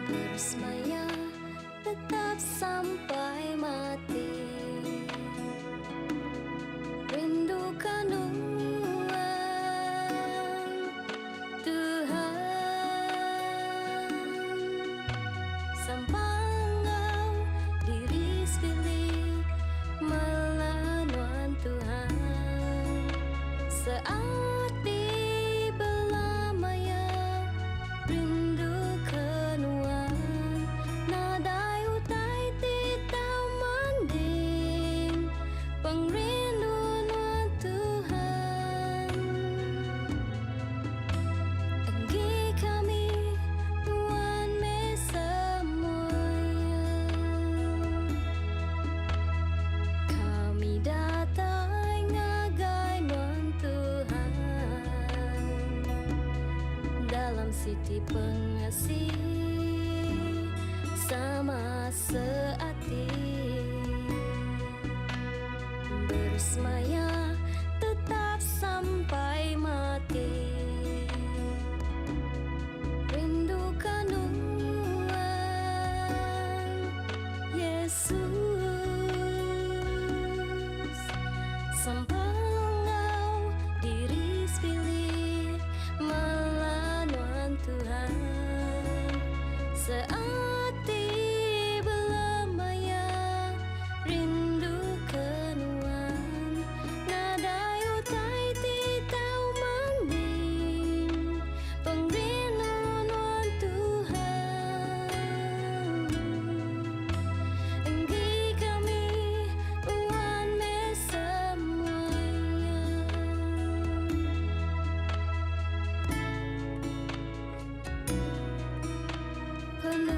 Besemaya tetap sampai mati. Rinduka nuan Tuhan. Sampal enggau diri sebilik mela nuan Tuhan. Seati belama iya rinduka nuan. Nadai utai ti tau manding pengerindu nuan Tuhan. Enggi kami nuan meh semua iya. Kami datai ngagai nuan Tuhan. Dalam siti pengasih sama seati. Besemaya tetap sampai mati. Rinduka nuan Yesus. Sampal enggau diri sebilik mela nuan Tuhan. Seati belama iya rinduka nuan. Nadai utai ti tau manding pengerindu nuan Tuhan. Enggi kami nuan meh semua iya. Penuh.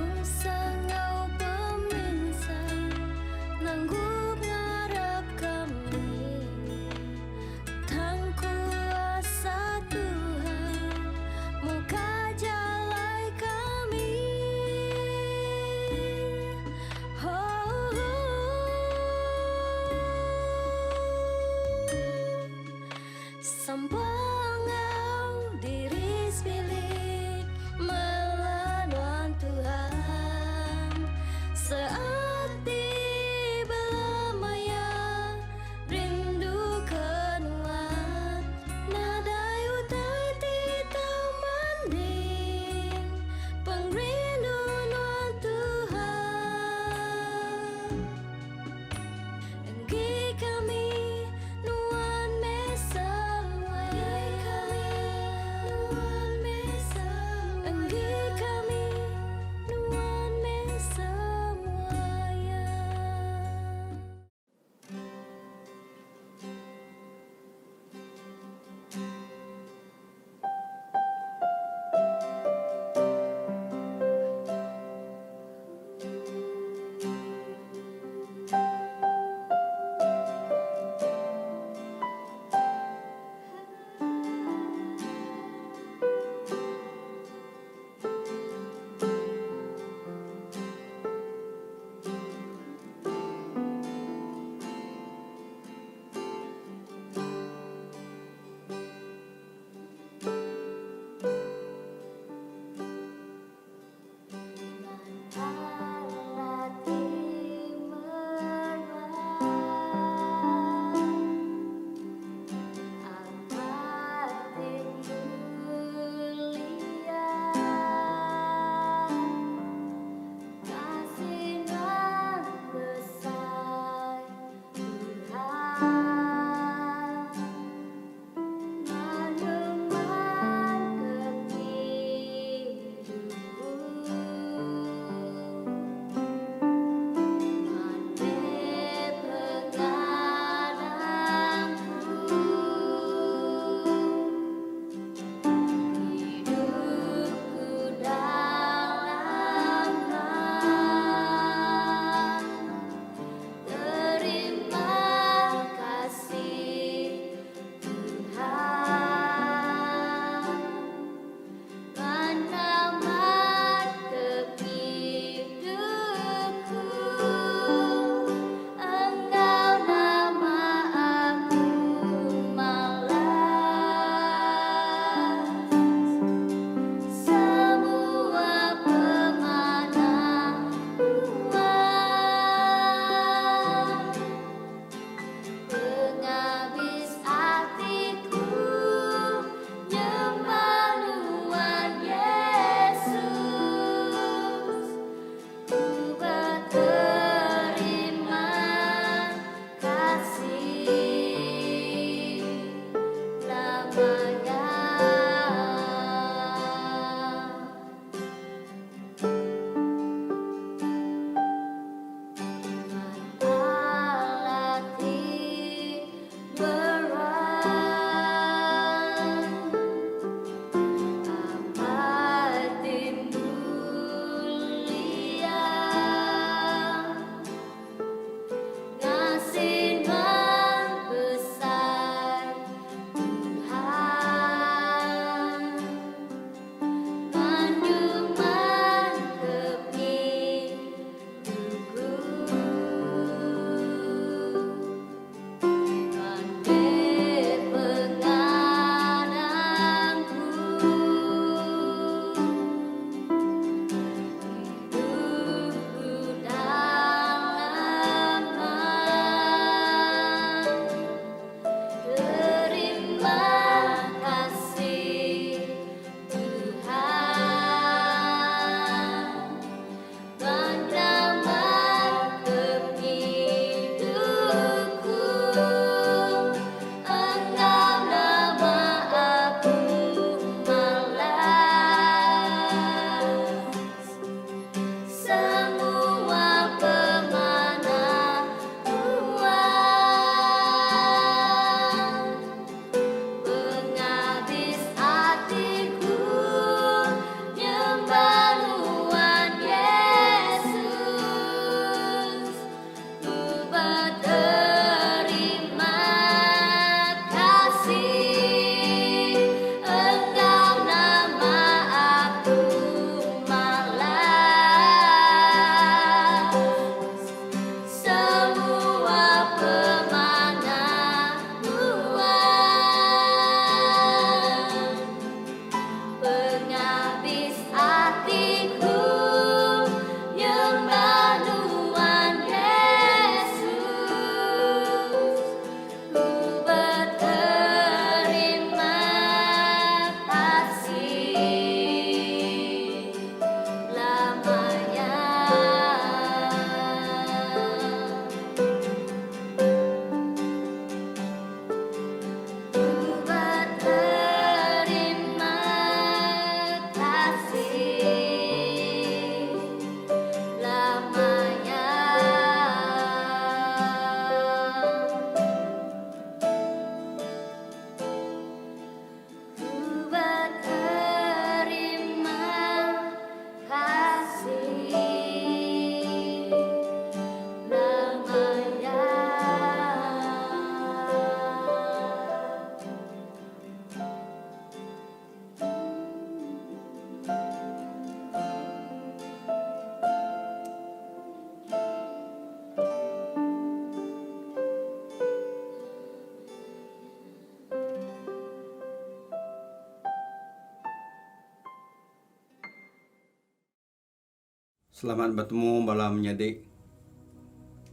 Selamat betemu bala menyadi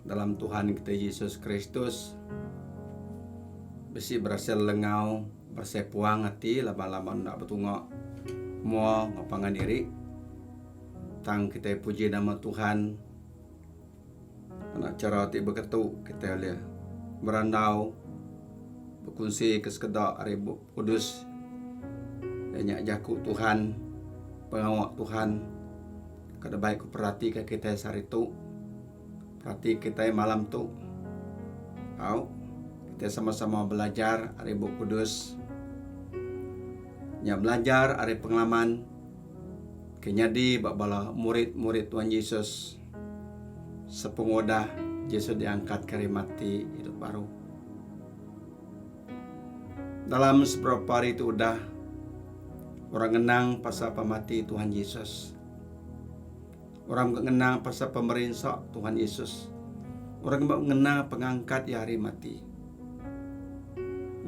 dalam Tuhan kitai Jesus Kristus. Bisi berasai lelengau, berasai puang ati laban lama enda betunga mua enggau pangan diri. Tang kitai puji nama Tuhan ngena chara ti beketu kitai ulih berandau bekunsi ke sekeda ari Bup Kudus iya nya jaku Tuhan, pengawa Tuhan ke deba ku peratika kitai sehari tu. Perati kitai malam tu au kitai sama-sama belajar ari Bup Kudus nya belajar ari pengalaman ke nyadi ba bala murid-murid Tuhan Jesus sepengudah Jesus diangkatka ari mati idup baru. Dalam seberapa hari ti udah, orang ngenang pasal pemati Tuhan Jesus. Orang mega ngenang pasal pemerinsa Tuhan Yesus. Orang mega ngenang pengangkat iya ari mati.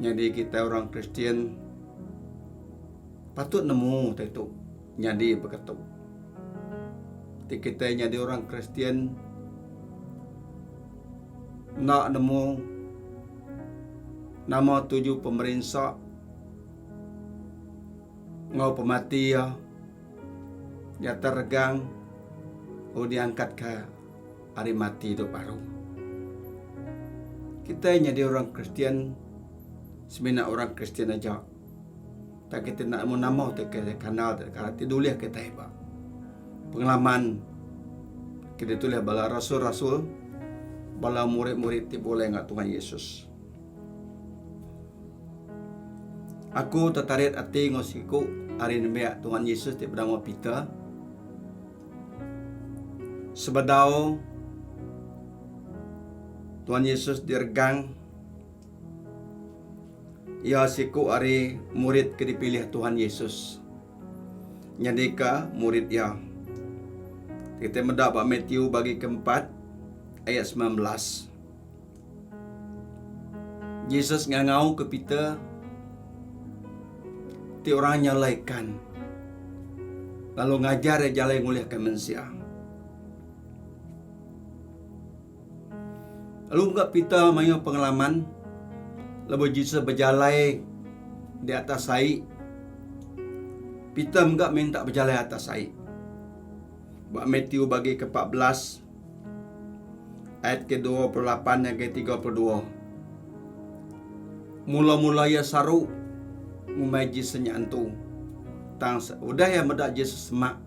Nyadi kitai orang Kristian patut nemu utai tu nyadi baka tu. Ti kitai nyadi orang Kristian enda nemu nama tuju pemerinsa enggau pemati iya. Nyata regang lalu diangkatka ari mati idup baru. Kitai nyadi orang Kristian semina orang Kristian aja. Tang kitai enda nemu nama utai ke kandal ti deka ti dulih kitai ba pengalaman ke ditulih bala rasul-rasul, bala murid-murid ti begulai enggau Tuhan Yesus. Aku tetarit ati enggau siku ari nembiak Tuhan Yesus ti benama Peter. Sebedau Tuhan Yesus diregang, iya siku ari murid ke dipilih Tuhan Yesus nyadika murid iya. Kitai meda ba Matthew bagi keempat ayat 19. Jesus ngangauka Peter ti orang nyalai ikan lalu ngajar iya jalai ngulihka mensia. Lalu mega Peter mayuh pengalaman lebuh Jesus bejalai di atas ai. Peter mega minta bejalai atas ai. Ba Matthew bagi ke-14 Ayat ke 28 ngagai 32. Mula-mula iya saru ngumbai Jesus nya antu. Tang udah iya meda Jesus semak,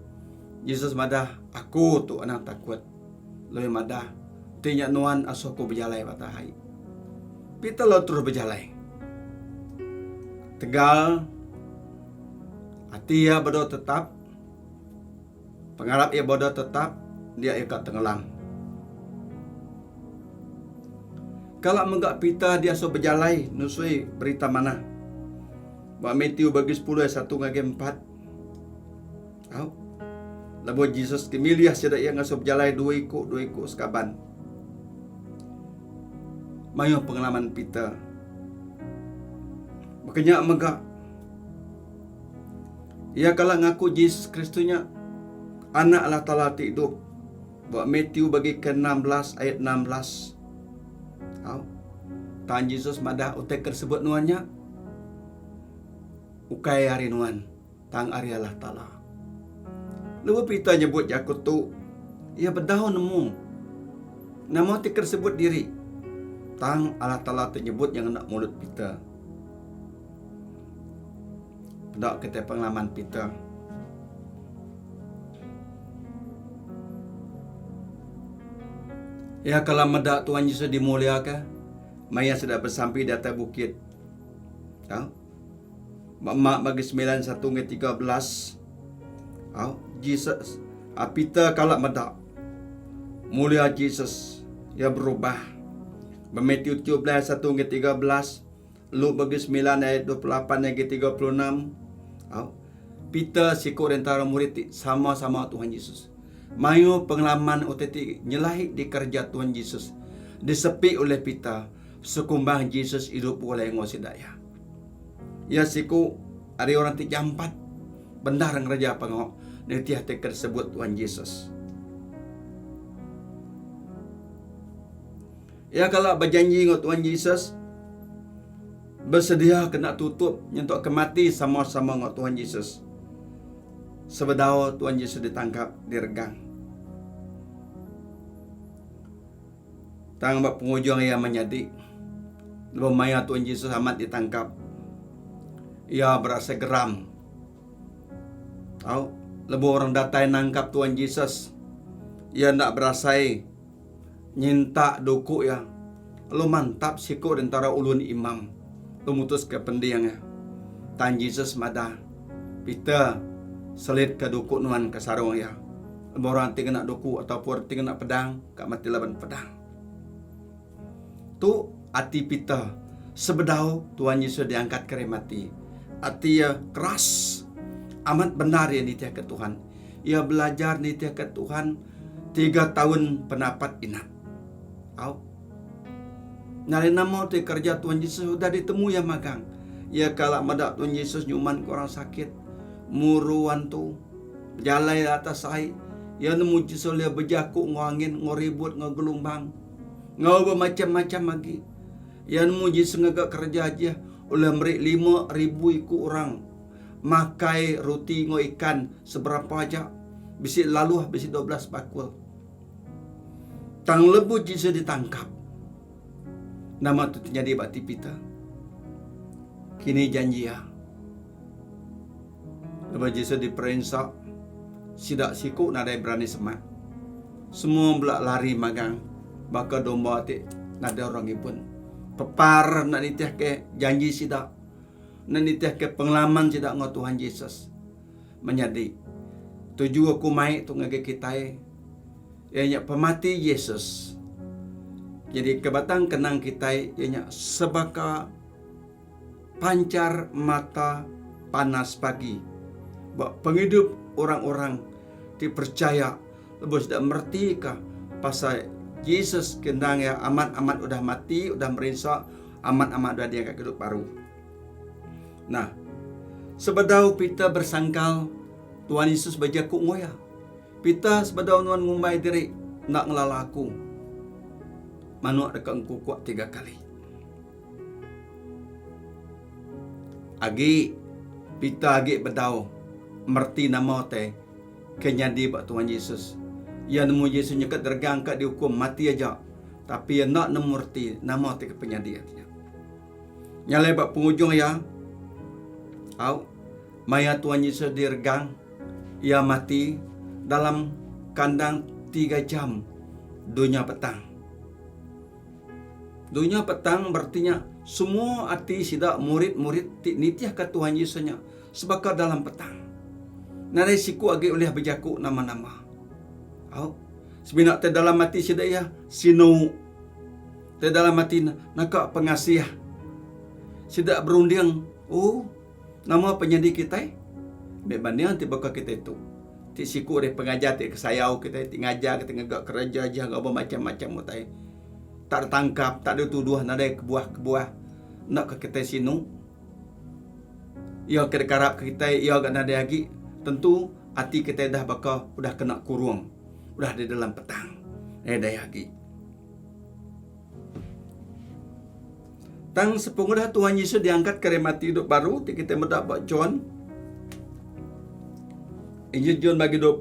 Jesus madah, Aku tu anang takut. Lalu iya madah, Enti nya nuan asuh aku bejalai ba atas ai. Peter lalu terus bejalai. Tegal ati iya bedau tetap, Pengarap iya bodoh tetap dia iya ka tengelam. Kala mega Peter diasuh bejalai nusui berita manah. Ba Matthew bagi sepuluh ayat satu ngagai empat. Au. Lebuh Jesus ke milih sida iya ngasuh bejalai dua iku dua iku sekaban. Mayuh pengalaman Peter. Baka nya mega Iya kala ngaku Jesus Kristus nya Anak Allah Taala ti idup ba Matthew bagi ke 16 ayat 16. Au. Tang Jesus madah utai ke disebut nuan nya ukai ari nuan tang ari Allah Taala. Lebuh Peter nyebut jaku tu, iya bedau nemu nama ti ke disebut diri. Tang Allah Taala ti nyebut nya ngena mulut Peter. Peda kitai pengalaman Peter. Iya kala meda Tuhan Yesus dimuliaka maya sida besampi di atas bukit. Tau? Ba Mark bagi 9 1 hingga 13. Au, Jesus, ah, Peter kala meda mulia Jesus iya berubah. Ba Matthew 17 1 hingga 13, Luke bagi semilan ayat 28 ngagai 36. Au. Peter siku ari entara murid ti sama-sama Tuhan Jesus. Mayuh pengalaman utai ti nyelai dikereja Tuhan Jesus disepi ulih Peter sekumbang Jesus idup begulai enggau sida iya. Iya siku ari orang ti jampat bendar ngereja pengawa nitih ti ke disebut Tuhan Jesus. Iya kala bejanji enggau Tuhan Jesus besedia kena tutup nyentuk ke mati sama-sama enggau Tuhan Jesus sebedau Tuhan Jesus ditangkap diregang. Tang ba pengujung iya menyadi lebuh maya Tuhan Jesus amat ditangkap iya berasai geram. Tau lebuh orang datai nangkap Tuhan Jesus iya enda berasai nyintak duku iya lalu mantap siku di entara ulun imam lalu mutuska pending iya. Tang Jesus madah, Peter, selitka duku nuan ke sarung iya. Lebuh orang ti ngena duku ataupun ti ngena pedang, ka mati laban pedang. Tu ati Peter sebedau Tuhan Yesus diangkatka ari mati. Ati iya keras. Amat bendar iya nitihka Tuhan. Iya belajar nitihka Tuhan Tiga taun penapat inat. Au. Nyadi nama ti kereja Tuhan Jesus udah ditemu iya magang. Iya kala meda Tuhan Jesus nyuman ke orang sakit, muru antu, bejalai atas ai. Iya nemu Jesus ulih bejaku enggau angin, enggau ribut, enggau gelumbang, enggau bemacham-macham agi. Iya nemu Jesus ngaga kereja ajih ulih meri 5000 iku orang makai roti enggau ikan seberapa aja, bisi laluh bisi 12 bakul. Tang lebuh Jesus ditangkap, nama tu ti nyadi ba ati Peter? Kini janji iya. Lebuh Jesus diperinsa, sida siku nadai berani semak. Semua bela lari magang baka domba ti nadai orang ngibun. Pepar enda nitihka janji sida. Enda nitihka pengalaman sida enggau Tuhan Jesus. Menyadi, tuju aku mai tu ngagai kitai iya nya pemati Jesus nyadi ke batang kenang kitai iya nya sebaka panchar mata panas pagi ba pengidup orang-orang ti perchaya lebuh sida meretika pasal Jesus ke endang iya amat-amat udah mati, udah merinsa, amat-amat udah diangkat ke idup baru. Nah, sebedau Peter bersangkal, Tuhan Yesus bejaku enggau iya, Peter, sebedau nuan ngumbai diri enda ngelala aku, manuk deka engkukuk tiga kali. Agi, Peter agi bedau mereti nama utai ke nyadi ba Tuhan Jesus. Iya nemu Jesus nyeket regang ka diukum mati aja, tapi iya enda nemu reti nama ti ke penyadi ati nya. Nya alai ba pengujung iya, au, maya Tuhan Jesus diregang, iya mati dalam kandang tiga jam dunya petang. Dunya petang bereti nya semua ati sida murid-murid ti nitihka Tuhan Yesus nya sebaka dalam petang. Nadai siku agi ulih bejaku nama-nama. Au, semina ti dalam ati sida iya sinu. Ti dalam ati naka pengasih. Sida berunding, Oh, nama penyadi kitai? Meh banding ti baka kitai tu. Ti siku ari pengajar ti kesayau kitai ti ngajar kitai ngaga kereja jah enggau bemacham-macham utai. Tak ditangkap, tak dituduh nadai kebuah-kebuah enda ke kitai sinu. Iya ke dikarap ke kitai iya ga nadai agi tentu ati kitai dah baka udah kena kurung udah di dalam petang nadai agi. Tang sepengudah Tuhan Yesus diangkat ke ari mati idup baru ti kitai meda ba John Injil John bagi 20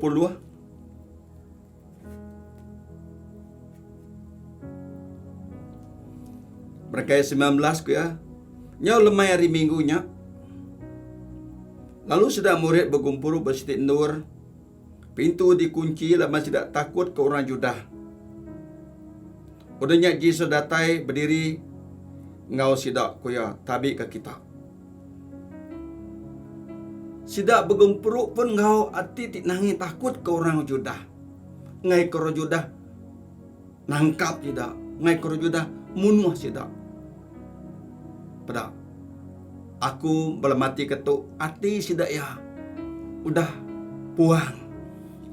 Berkaya 19 ku iya, nyau lemai hari Minggu nya, lalu sida murid begumpuru ba siti endur, pintu dikunchi laban sida takut ke orang Judah. Udah nya Jesus datai bediri enggau sida, ku iya, Tabi ke kita. Sida begempuru pun enggau ati ti nangi takut ke orang Judah. Enggai ke orang Judah nangkap sida, enggai ke orang Judah munuh sida. Peda, aku belematika tu ati sida iya udah puang.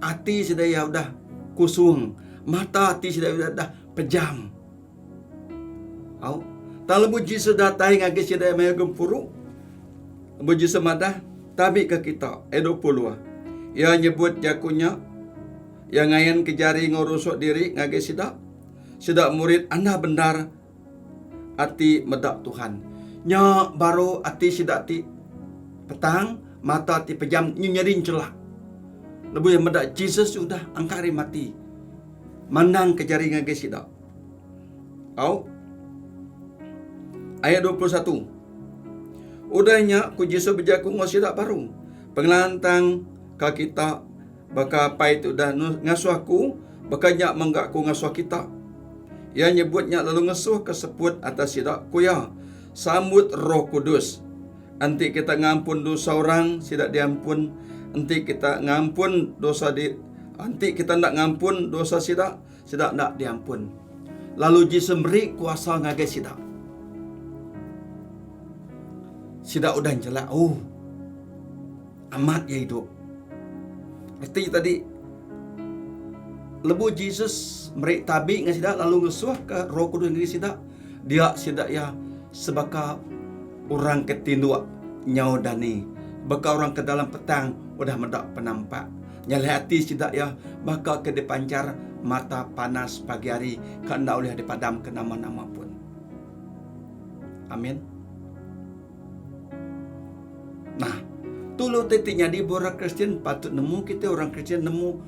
Ati sida iya udah kusung, mata ati sida iya udah pejam. Au. Tang lebuh Jesus datai ngagai sida iya maya gempuru, lebuh Jesus madah, Tabi ke kita, ayat 20. Iya nyebut jaku nya, iya ngayanka jari enggau rusuk diri ngagai sida. Sida murid anda bendar ati meda Tuhan. Nya baru ati sida ti petang, mata ti pejam nyu nyadi enchelak. Lebuh iya meda Jesus udah angkat ari mati, mandangka jari ngagai sida. Au. Ayat 21. Udah nya, ku Jesus bejaku enggau sida baru, Pengelantang ka kita baka Apai ti udah ngasuh aku, baka nya mega aku ngasuh kita. Iya nyebut nya lalu ngesuhka seput atas sida, ku iya, Sambut Roh Kudus. Enti kita ngampun dosa orang, sida diampun. Enti kita ngampun dosa di enti kita enda ngampun dosa sida, sida enda diampun. Lalu Jesus meri kuasa ngagai sida. Sida udah njelak, oh, amat iya idup. Reti tadi, lebuh Jesus meri tabi ngagai sida lalu ngesuhka Roh Kudus ngagai sida, dia sida iya sebaka orang ke tinduk nyau dani, baka orang ke dalam petang udah meda penampak. Nyalai ati sida iya baka ke dipanchar mata panas pagi hari ke enda ulih dipadamka nama-nama pun. Amin. Nah, tu lu ti ti nyadi ba orang Kristian patut nemu kitai orang Kristian nemu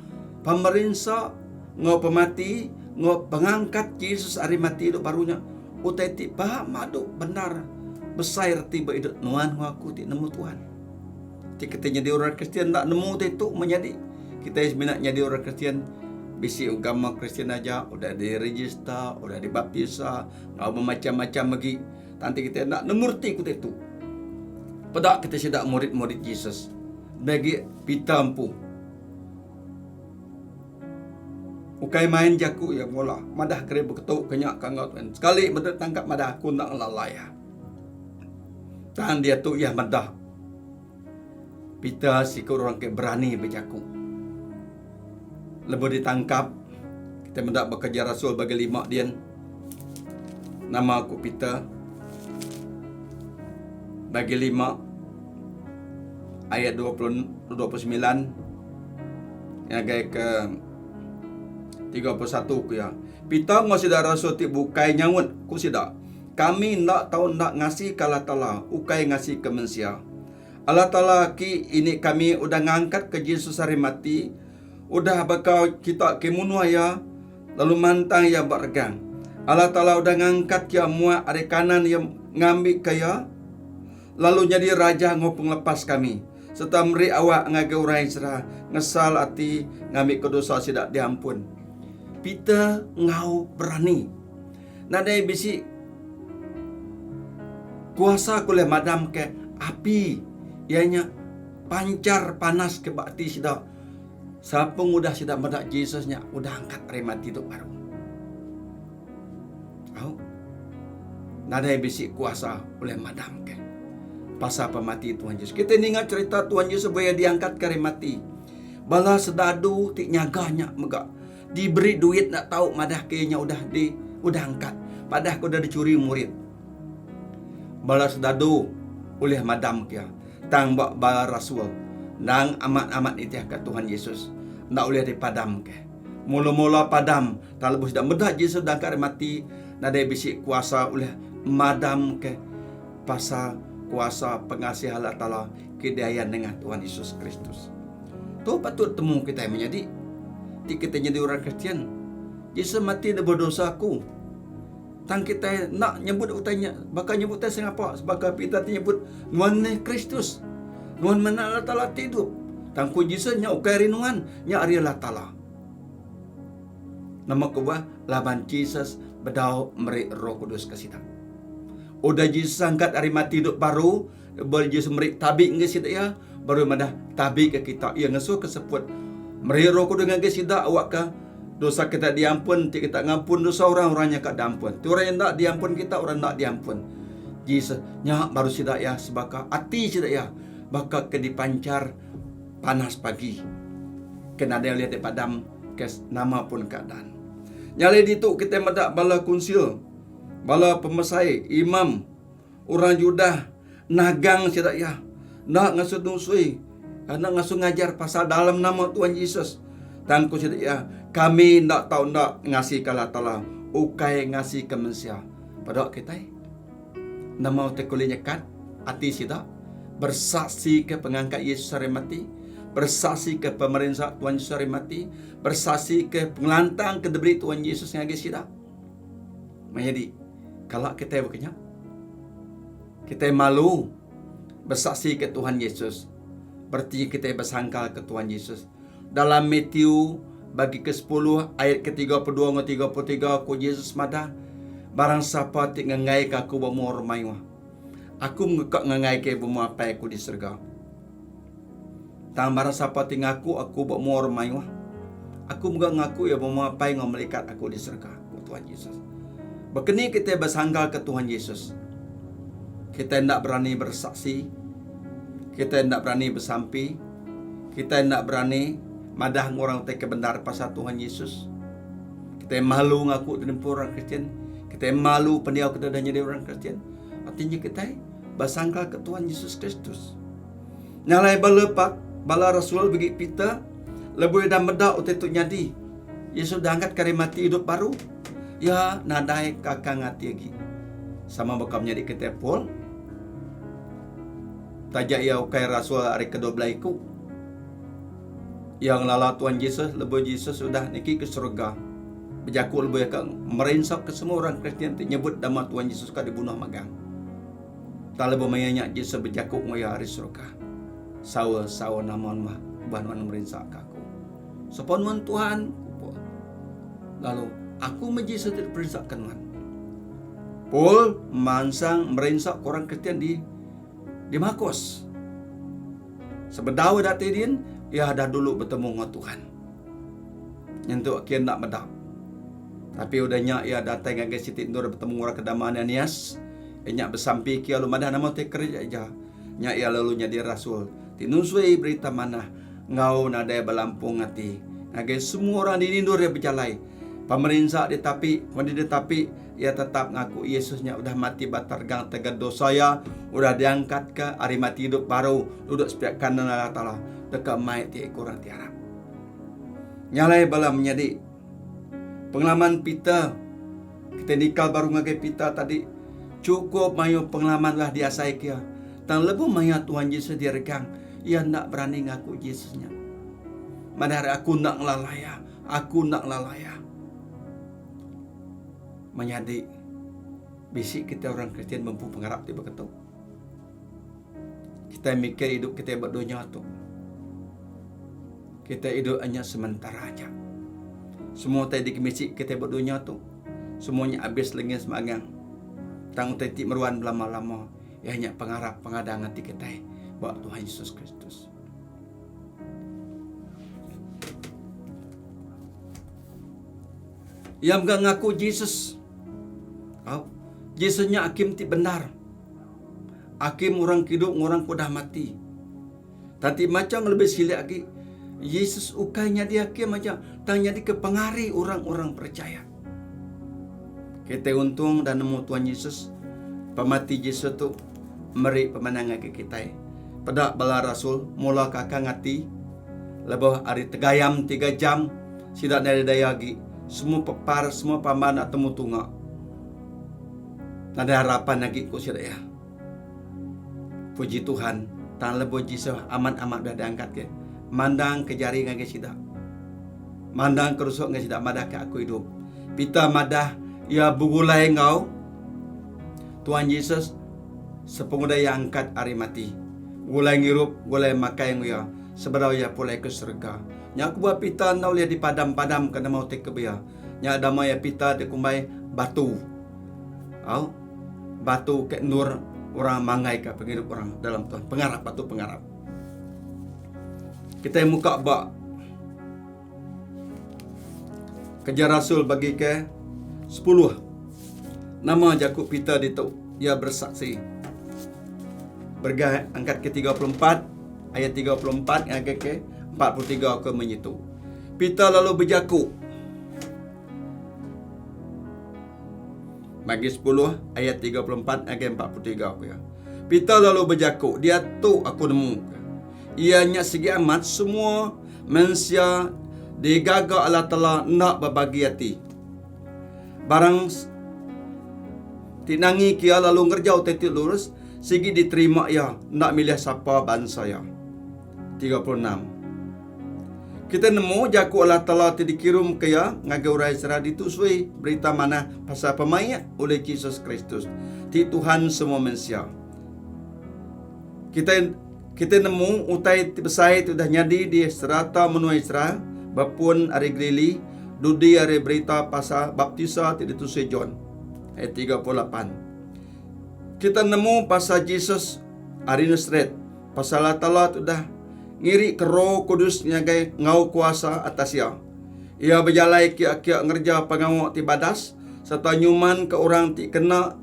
pemerinsa enggau pemati enggau pengangkat Jesus ari mati idup baru nya utai ti pemadu bendar besai reti ba idup nuan enggau aku ti nemu Tuhan. Ti kitai nyadi orang Kristian enda nemu utai tu menyadi. Kitai semina nyadi orang Kristian bisi agama Kristian aja udah direjista, udah dibaptisa enggau bemacham-macham agi. Tang ti kitai enda nemu reti ku utai tu. Peda kitai sida murid-murid Jesus bagi Peter empu. Ukai main jaku iya mula madah keri beketu ke nya ka enggau Tuhan. Sekali meda tangkap madah aku enda ngelalai iya. Tang diatu iya meda Peter siku orang ke berani bejaku. Lebuh ditangkap, kita meda ba Kereja Rasul bagi lima dian. Nama ku Peter bagi lima ayat 20, 29 ngagai ke 31 ku iya. Peter enggau sida rasul ti bukai nyaut ku sida, Kami enda tau enda ngasika Allah Taala, ukai ngasika mensia. Allah Taala aki ini kami udah ngangkatka Jesus ari mati, udah baka kita ke munuh iya lalu mantang iya ba regang. Allah Taala udah ngangkatka iya muak ari kanan iya ngambika iya lalu nyadi Raja enggau Pengelepas kami, sereta meri awak ngagai orang Israel ngesal ati ngambika dosa sida diampun. Peter enggau berani. Nadai bisi kuasa ke ulih madamka api iya nya panchar panas ke ba ati sida sepengudah sida meda Jesus nya udah angkat ari mati tu baru. Au. Nadai bisi kuasa ulih madamka pasal pemati Tuhan Jesus. Kita ninga cerita Tuhan Jesus baya diangkat ke ari mati. Bala sedadu ti nyaga nya mega Diberi duit enda tau madah ke iya nya udah di udah angkat. Padah ke udah dichuri murid. Bala sedadu ulih madam ke iya. Tang ba bala rasul endang amat-amat nitihka Tuhan Jesus enda ulih dipadam ke. Mula-mula padam tang lebuh sida meda Jesus udah angkat ari mati nadai bisi kuasa ulih madam ke pasal kuasa pengasih Allah Taala ke diayan nengah Tuhan Jesus Kristus. Tu patut temu kitai menyadi ti kitai nyadi orang Kristian. Jesus mati lebuh dosa aku. Tang kitai enda nyebut utai nya baka nyebut utai sengapa sebaka Peter ti nyebut nuan meh Kristus. Nuan meh Anak Allah Taala ti idup. Tang ku Jesus nya ukai ari nuan, nya ari Allah Taala. Nama kebuah? Laban Jesus bedau meri Roh Kudus ke sida. Udah Jesus angkat ari mati idup baru, Lebuh Jesus meri tabi ngagai sida iya, baru iya madah tabi ke kita. Iya ngesuhka seput meri Roh Kudus ngagai sida awakka dosa kita diampun. Enti kita ngampun dosa orang, orang nya ka diampun. Enti orang nya enda diampun kita, orang enda diampun. Jesus nya baru sida iya sebaka ati sida iya baka ke dipanchar panas pagi ke nadai ulih dipadam ke nama pun keadaan. Nya alai ditu kitai meda bala kunsil, bala pemesai, imam, Orang Judah nagang sida iya enda ngasuh nusui, enda ngasuh ngajar pasal dalam nama Tuhan Jesus. Tang ku sida iya, Kami enda tau enda ngasika Allah Taala, ukai ngasika mensia. Peda kitai, nama utai ke ulih nyekat ati sida bersaksika pengangkat Yesus ari mati, bersaksika pemerinsa Tuan Yesus ari mati, bersaksika pengelantang ke diberi Tuan Yesus ngagai sida. Menyadi, kala kitai baka nya, kitai malu besaksika Tuhan Yesus. Bereti kitai besangkal ke Tuhan Yesus. Dalam Matthew bagi ke-sepuluh ayat ke-32 enggau 33 ku Jesus madah, Barang sapa ti ngenggaika aku ba mua orang mayuh, aku mega ka ngenggaika iya ba mua Apai aku di serega. Tang barang sapa ti ngaku aku ba mua orang mayuh, aku mega ngaku iya ba mua Apai enggau melikat aku di serega, ku Tuhan Jesus. Baka ni kitai besangkalka Tuhan Jesus? Kitai enda berani beresaksi, kitai enda berani besampi, Kitai enda berani madah enggau orang utai ke bendar pasal Tuhan Yesus. Kitai malu ngaku diri empu orang Kristian. Kitai malu pendiau kitai udah nyadi orang Kristian. Artinya kitai besangka ke Tuhan Yesus Kristus. Nya alai bala pak bala rasul bagi Peter lebuh iya meda utai tu nyadi. Yesus udah angkat ke ari mati idup baru. Iya nadai kakang ati agi. Sama baka menyadi kitai Paul. Taja iya ukai rasul ari kedua belah iku, iya ngelala Tuan Jesus lebuh Jesus udah niki ke serega. Bejaku lebuh iya ke merinsaka semua orang Kristian ti nyebut nama Tuan Jesus ka dibunuh magang. Tang lebuh maya nya Jesus bejaku enggau iya ari serega, Saul, Saul, nama nuan ubah nuan merinsaka aku? Sapa nuan Tuhan? ku Paul. Lalu, Aku meh Jesus ti diperinsaka nuan. Paul mansang merinsa ke orang Kristian di Damaskus. Sebedau iya datai din, iya dah dulu betemu enggau Tuhan. Nyentuk ke enda meda. Tapi udah nya iya datai ngagai siti endur betemu orang ke dama Ananias. Iya nya besampi ke iya lalu madah nama ti kereja iya. Nya iya lalu nyadi rasul ti nusui berita manah enggau nadai belampung ati ngagai semua orang di endur iya bejalai. Pemerinsa ditapi, meda ditapi, iya tetap ngaku Yesus nya udah mati ba tergang tegal dosa iya, udah diangkatka ari mati idup baru duduk sepiak kanan Allah Taala deka mai ti iku orang ti arap. Nya alai bala menyadi, pengalaman Peter, kitai nikal baru ngagai Peter tadi, chukup mayuh pengalaman udah diasaika iya. Tang lebuh maya Tuhan Jesus diregang, iya enda berani ngaku Jesus nya. Madah ari aku enda ngelala iya. Aku enda ngelala iya. Menyadi, bisi kitai orang Kristian bempu pengarap ti baka tu. Kitai mikir idup kitai ba dunya tu. Kitai idup nya sementara aja. Semua utai dikemisi kitai ba dunya tu, semua nya abis lengis magang. Tang utai ti meruan belama-lama iya nya pengarap pengadang ati kitai ba Tuhan Yesus Kristus. Iya mega ngaku Jesus. Au, Jesus nya hakim ti bendar. Hakim orang ke idup enggau orang ke udah mati. Tang ti macha enggau lebih silik agi, Jesus ukai nyadi hakim aja, tang nyadika pengari orang-orang perechaya. Kitai untung udah nemu Tuhan Jesus. Pemati Jesus tu meri pemenang ngagai kitai. Peda bala rasul mula kakang ati lebuh ari tegayam tiga jam sida nadai daya agi. Semua pepar, semua pamban enda temu tunga. Nadai harapan agi ku sida iya. Puji Tuhan, tang lebuh Jesus amat-amat udah diangkatka, mandangka jari ngagai sida. Mandangka rusuk ngagai sida madahka aku idup. Peter madah iya begulai enggau Tuhan Jesus sepengudah iya angkat ari mati. Begulai ngirup, begulai makai enggau iya sebedau iya pulai ke serega. Nya kebuah Peter enda ulih dipadam-padamka nama utai ke beya. Nya dama iya Peter dikumbai batu. Au. Batu ke endur orang manggaika pengidup orang dalam Tuhan. Pengarap, batu pengarap. Kitai muka ba Kerja Rasul bagi ke 10. Nama jaku Peter ditu? Iya bersaksi. Bergah angkat ke 34, ayat 34 ngagai ke 43 ke menyitu. Peter lalu bejaku, Bagi sepuluh ayat 34 ngagai 43 ku iya. Peter lalu bejaku, Diatu aku nemu. Iya nya sigi amat semua mensia digaga Allah Taala enda bebagi ati. Barang ti nangi ke iya lalu ngereja utai ti lurus, sigi diterima iya enda milih sapa bansa iya. 36. Kita nemu jaku Allah Taala ti dikirumka iya ngagai orang Israel ditusui Berita Manah pasal pemaik ulih Jesus Kristus, ti Tuhan semua mensia. Kitai kitai nemu utai ti besai ti udah nyadi di serata menua Israel bepun ari Galili dudi ari berita pasal baptisa ti ditusui John. Ayat 38. Kita nemu pasal Jesus ari Nasaret, pasal Allah Taala ti udah ngiri ke Roh Kudus ngagai enggau kuasa atas iya. Iya bejalai kia-kia ngereja pengawa ti badas sereta nyumanka orang ti kena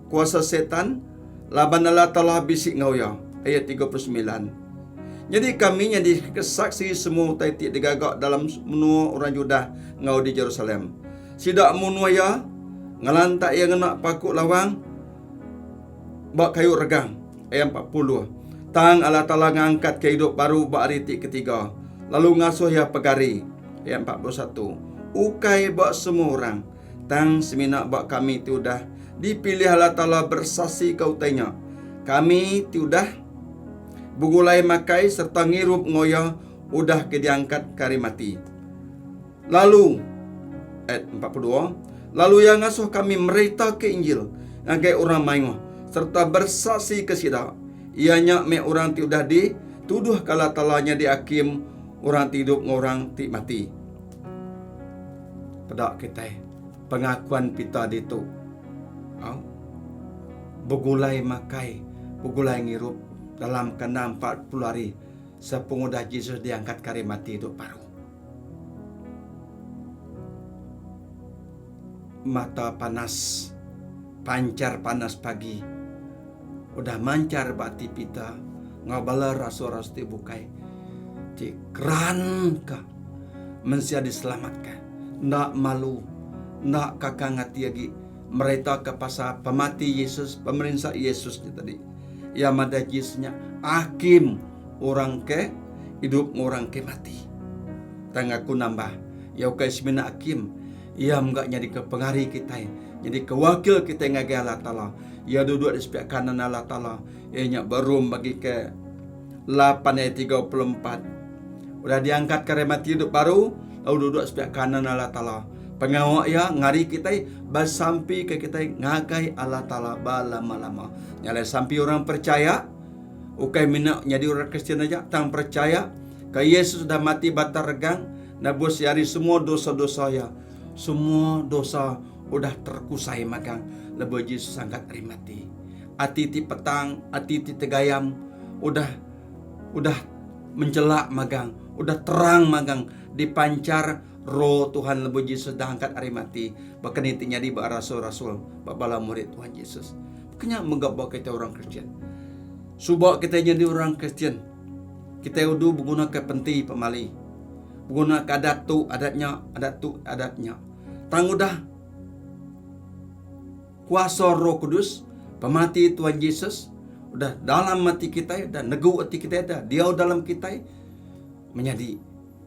kuasa Setan, laban Allah Taala bisi enggau iya. Ayat 39. Nyadi kami nyadi kesaksi semua utai ti digaga dalam menua orang Judah enggau di Jerusalem. Sida munuh iya, ngelantak iya ngena paku lawang ba kayu regang. Ayat 40. Tang Allah Taala ngangkatka idup baru ba hari ti ketiga, lalu ngasuh iya pegari. Ayat 41. Ukai ba semua orang, Tang semina ba kami ti udah dipilih Allah Taala bersaksika utai nya. Kami ti udah begulai makai sereta ngirup enggau iya udah ke diangkatka ari mati. Lalu, ayat 42, lalu iya ngasuh kami meritaka Injil ngagai orang mayuh sereta bersaksika sida, iya nya meh orang ti udah dituduhka Allah Taala nyadi akim orang ti idup enggau orang ti mati. Peda kitai pengakuan Peter ditu. Au. Begulai makai, begulai ngirup dalam kandang 40 hari sepengudah Jesus diangkatka ari mati idup baru. Mata panas, panchar panas pagi udah manchar ba ati Peter enggau bala rasul-rasul ti bukai ti keranka mensia diselamatka enda malu enda kakang ati agi meritaka pasal pemati Yesus pemerinsa Yesus nya tadi. Iya madah Jesus nya akim orang ke idup enggau orang ke mati. Tang aku nambah, iya ukai semina akim, iya mega nyadika pengari kitai, nyadika wakil kitai ngagai Allah Taala. Iya duduk di sepiak kanan Allah Taala, iya nya ba Rom bagi ke lapan ayat 34. Udah diangkatka ari mati idup baru, lalu duduk sepiak kanan Allah Taala. Pengawa iya ngari kitai besampi ke kitai ngagai Allah Taala belama-lama. Nya alai sampi orang percaya ukai mina nyadi orang Kristian aja tang percaya ke Yesus udah mati ba atas regang nebus iya ari semua dosa-dosa iya. Semua dosa udah terkusai magang lebuh Jesus angkat ari mati. Ati ti petang, ati ti tegayam udah udah menjelak magang, udah terang magang dipanchar Roh Tuhan lebuh Jesus dah angkat ari mati. Baka ni ti nyadi ba rasul-rasul, ba bala murid Tuhan Jesus. Baka nya mega ba kitai orang Kristian. Suba kitai nyadi orang Kristian, kitai udu begunaka penti pemali. Begunaka adat tu, adat nya, adat tu, adat nya. Tang udah kuasa Roh Kudus, pemati Tuhan Jesus udah dalam ati kitai, udah negu ati kitai, udah diau dalam kitai, menyadi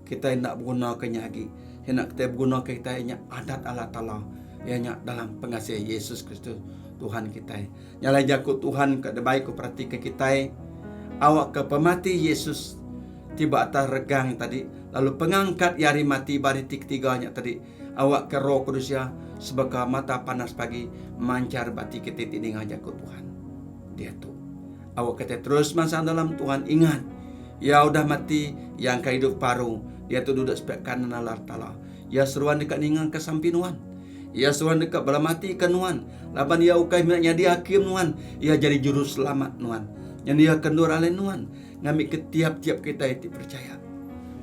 kitai enda begunaka nya agi. Enda kitai begunaka kitai nya adat Allah Taala, iya nya dalam pengasih Yesus Kristus Tuhan kitai. Nya alai jaku Tuhan ke dibai ku peratika kitai, awakka pemati Yesus ti ba atas regang tadi lalu pengangkat iya ari mati ba hari ti ketiga nya tadi awakka Roh Kudus iya sebaka mata panas pagi manchar ba ati kitai ti ninga jaku Tuhan diatu. Awak kitai terus mansang dalam Tuhan ingat iya udah mati iya engka idup baru diatu duduk sepiak kanan Allah Taala. Iya seruan deka ningaka sampi nuan. Iya seruan deka belematika nuan laban iya ukai mina nyadi hakim nuan iya jadi juruselamat nuan. Nyendiaka endur alai nuan. Ngambika tiap-tiap kitai ti percaya.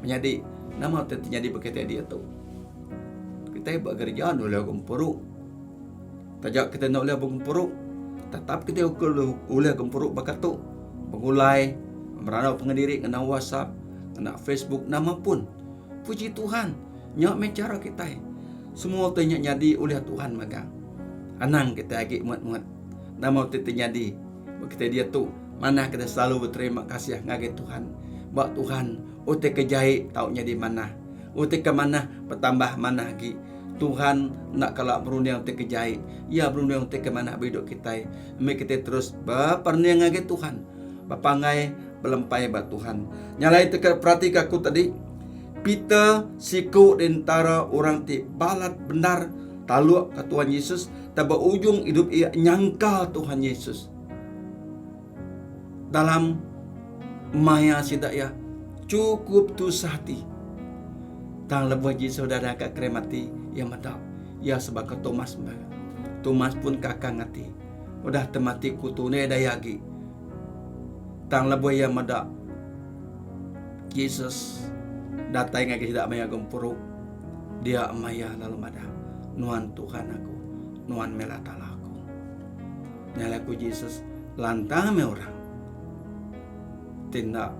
Menyadi, nama utai ti nyadi ba kitai diatu? Kitai ba gereja enda ulih gempuru. Taja kitai enda ulih begempuru, tetap kitai ulih gempuru baka tu. Begulai, merandau pangan diri ngena WhatsApp, ngena Facebook, nama pun. Puji Tuhan, nya meh chara kitai. Semua utai nya nyadi ulih Tuhan magang. Anang kitai agi muat-muat. Nama utai ti nyadi ba kitai diatu? Manah kitai selalu beterima kasih ngagai Tuhan. Ba Tuhan, utai ke jai tau nyadi manah. Utai ke manah betambah manah agi. Tuhan enda kala berunding ti ke jai. Iya berunding ti ke manah ba idup kitai. Meh kitai terus beperening ngagai Tuhan. Bepanggai belempai ba Tuhan. Nya alai teka peratika aku tadi, Peter siku di entara orang ti balat bendar taluk ke Tuhan Yesus tang ba ujung idup iya nyangka Tuhan Yesus. Dalam maya sida iya chukup tusah ati. Tang lebuh Jesus udah diangkat kering mati, iya meda iya sebaka Thomas mega. Thomas pun kakang ati. Udah temati kutu ndai daya agi. Tang lebuh iya meda Jesus datai ngagai sida maya gempuru, dia maya lalu madah, Nuan Tuhan aku, Nuan meh Allah Taala aku. Nya alai ku Jesus, Lantang meh orang ti enda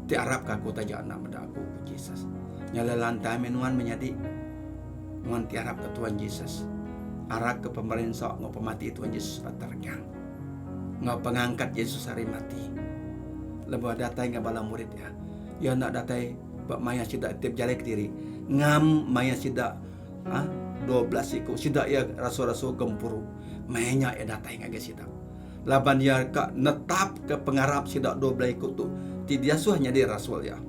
ti arapka aku taja enda meda aku, ku Jesus. Nya alai lantang meh nuan menyadi nuan ti arapka Tuhan Jesus. Arapka pemerinsa enggau pemati Tuhan Jesus ba teregang enggau pengangkat Jesus ari mati. Lebuh datai enggau bala murid iya, iya enda datai ba maya sida ti bejalai kediri. Ngam maya sida Aa 12 iku sida iya rasul-rasul gempuru. Maya nya iya datai ngagai sida. Laban iya ka netapka pengarap sida 12 iku tu ti diasuh nyadi rasul iya.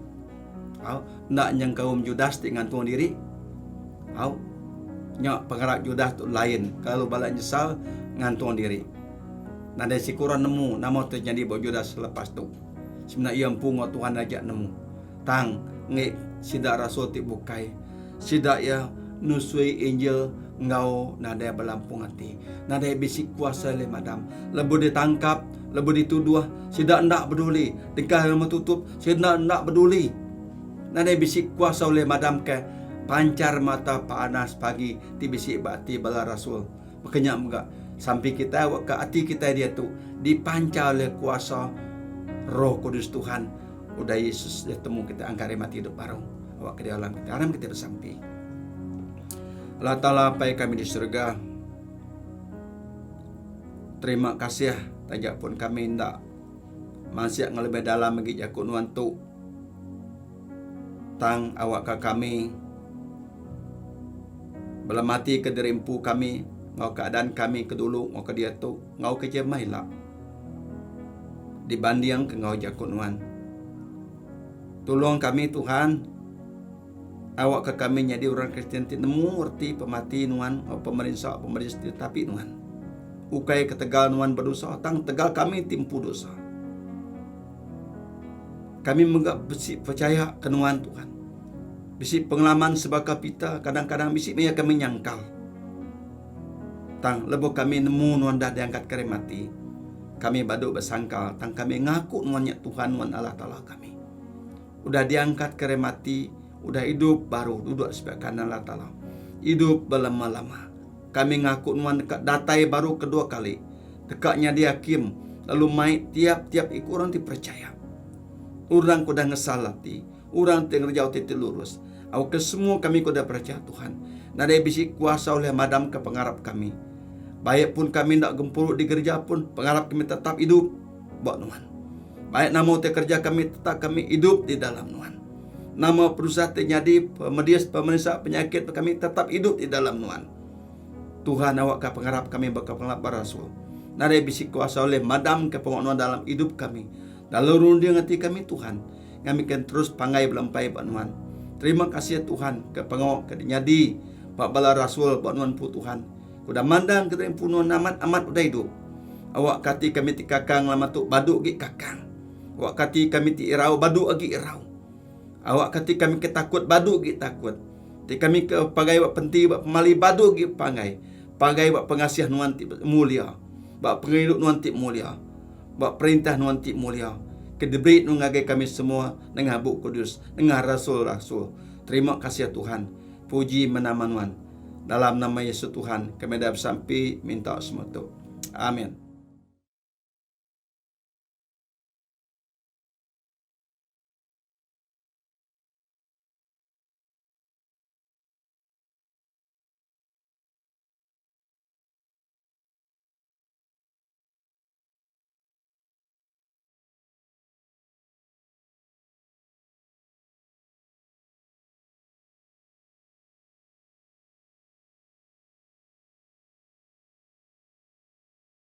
Au, enda nyengkaum Judas ti ngantung diri. Au, nya pengarap Judas tu lain kelalu bala nyesal ngantung diri. Nadai siku orang nemu nama ti nyadi ba Judas selepas tu. Semina iya empu enggau Tuhan aja nemu. Tang, enggi sida rasul ti bukai, sida iya nusui Injil enggau nadai belampung ati, nadai bisi kuasa ulih madam. Lebuh ditangkap, lebuh dituduh, sida enda beduli. Dengkah rumah tutup, sida enda beduli. Nadai bisi kuasa ulih madamka panchar mata panas pagi ti bisi ba ati bala rasul. Baka nya mega, sampi kitai awakka ati kitai diatu dipanchar ulih kuasa Roh Kudus Tuhan udah Yesus ditemu kitai angkat ari mati idup baru. Awakka dia alam kitai. Aram kitai besampi. Allah Taala Apai kami di surga. Terima kasih taja pun kami enda mansik enggau lebih dalam agi jaku nuan tu. Tang awakka kami belematika diri empu kami enggau keadaan kami ke dulu enggau ke diatu enggau ke jemah ila dibandingka enggau jaku nuan. Tulung kami Tuhan awakka kami nyadi orang Kristian ti nemu reti pemati nuan enggau pemerinsa pemerinsa ti ditapi nuan. Ukai ketegal nuan bedosa tang tegal kami ti empu dosa. Kami mega bisi pechaya ke nuan Tuhan. Bisi pengalaman sebaka Peter, kadang-kadang bisi maya kami nyangkal. Tang lebuh kami nemu nuan dah diangkat ke ari mati, kami badu besangkal tang kami ngaku nuan nya Tuhan nuan Allah Taala kami. Udah diangkat ke ari mati, udah idup baru duduk di sepiak kanan Allah Taala. Idup belama-lama. Kami ngaku nuan deka datai baru kedua kali. Deka nyadi hakim lalu mai tiap-tiap iku orang ti perechaya. Orang ke udah ngesal ati, orang ti ngereja utai ti lurus. Awakka semua kami ke udah perechaya Tuhan, nadai bisi kuasa ulih madamka pengarap kami. Baik pun kami enda gempuru di gerija pun, pengarap kami tetap idup ba Nuan. Baik nama utai kereja kami tetap kami idup di dalam Nuan. Nama penusah ti nyadi, pemedis, pemerinsa, penyakit kami tetap idup di dalam Nuan. Tuhan awakka pengarap kami baka pengarap bala rasul. Nadai bisi kuasa ulih madamka pengawa nuan dalam idup kami. Lalu runding ati kami Tuhan, ngambika terus panggai belempai ba nuan. Terima kasih Tuhan ke pengawa ke nyadi ba bala rasul ba nuan empu Tuhan. Ke udah mandang ke diri empu nuan amat amat udah idup. Awakka ati kami ti kakang lama tu badu agi kakang. Awakka ati kami ti irau badu agi irau. Awakka ti kami ke takut badu agi takut. Ti kami ke pagai ba penti ba pemali badu agi pangai. Pagai ba pengasih nuan ti mulia. Ba pengerindu nuan ti mulia. Ba perintah nuan ti mulia. Ke diberi nuan ngagai kami semua nengah Bup Kudus, nengah rasul-rasul. Terima kasih Tuhan. Puji meh nama nuan. Dalam nama Yesus Tuhan kami dah besampi minta semua tu. Amin.